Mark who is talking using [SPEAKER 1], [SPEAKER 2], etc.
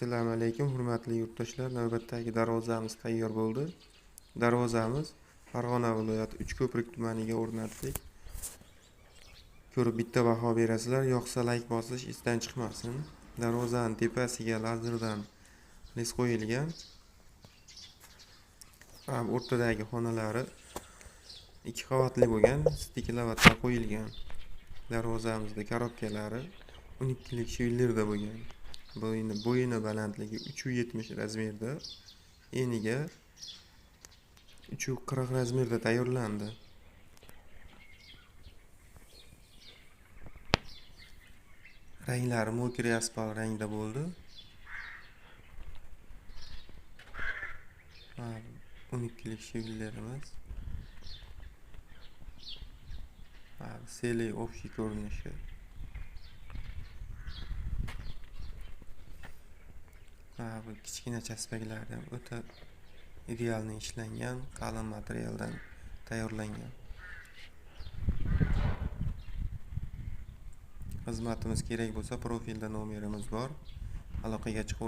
[SPEAKER 1] Assalomu alaykum, hurmatli yurtdoshlar. Navbatdagi darvozamiz tayyor bo'ldi. Darvozamiz Farg'ona viloyati Uchko'prik tumaniga o'rnatdik. Ko'rib bitta baho berasizlar, yoqsa like bosish esdan chiqmasin. Darvozaning tepasiga lazerdan les qo'yilgan. O'rtadagi xonalari 2 qavatli bo'lgan, stiklovatlar qo'yilgan. Darvozamizda korobkalari 12lik shvillerda bo'lgan. Bo'yini balandligi 3.70 razmerda, eniga 3.40 razmerda tayyorlandi. Ranglari mokri asfalt rangda bo'ldi. 12lik shvillerimiz. Seli общий ko'rinishi. Bu kichkina chaspaklari ham o'ta idealni ishlangan, qalin materialdan tayyorlangan. Xizmatimiz kerak bo'lsa, profilda nomerimiz bor. Aloqaga chiqib